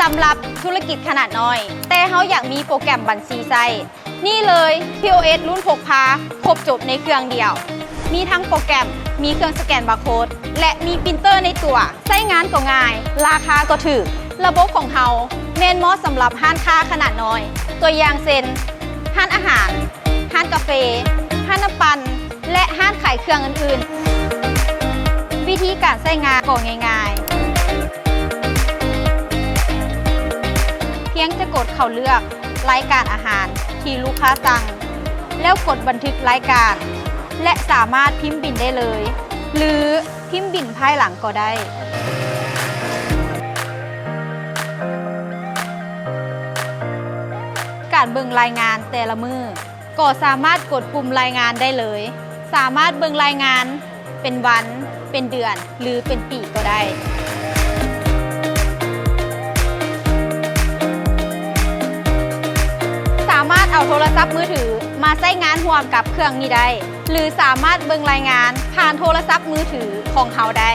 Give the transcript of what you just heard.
ສຳລັບທຸລະກິດຂະໜາດນ້ອຍ ແຕ່ເຮົາຢາກມີໂປຣແກຣມບັນຊີໃຊ້ ນີ້ເລີຍ ພີໂອເອສ ລຸ້ນພົກພາ ຄົບຈົບໃນເຄື່ອງດຽວ. ມີທັງໂປຣແກຣມ, ມີເຄື່ອງສະແກນບາໂຄດ ແລະ ມີປຣິນເຕີໃນຕົວ. ໃຊ້ງານກໍງ່າຍ, ລາຄາກໍຖືກ. ລະບົບຂອງເຮົາແມ່ນເໝາະສຳລັບຮ້ານຄ້າຂະໜາດນ້ອຍ, ຕົວຢ່າງເຊັ່ນ ຮ້ານອາຫານ, ຮ້ານກາເຟ, ຮ້ານນ້ຳປັ່ນ ແລະ ຮ້ານຂາຍເຄື່ອງອື່ນໆ. ວິທີການໃຊ້ງານກໍງ່າຍໆ. ພຽງແຕ່ກົດເຂົ້າເລືອກລາຍການອາຫານທີ່ລູກຄ້າສັ່ງ ແລ້ວກົດບັນທຶກລາຍການ ແລະ ສາມາດພິມບິນໄດ້ເລີຍ ຫຼື ພິມບິນພາຍຫຼັງກໍໄດ້. ການເບິ່ງລາຍງານແຕ່ລະມື້ ກໍສາມາດກົດປຸ່ມລາຍງານໄດ້ເລີຍ. ສາມາດເບິ່ງລາຍງານເປັນວັນ, ເປັນເດືອນ ຫຼື ເປັນປີກໍໄດ້. ສາມາດເອົາໂທລະສັບມືຖືມາໃຊ້ງານຮ່ວມກັບເຄື່ອງນີ້ໄດ້ ຫຼື ສາມາດເບິ່ງລາຍງານຜ່ານໂທລະສັບມືຖືຂອງເຮົາໄດ້.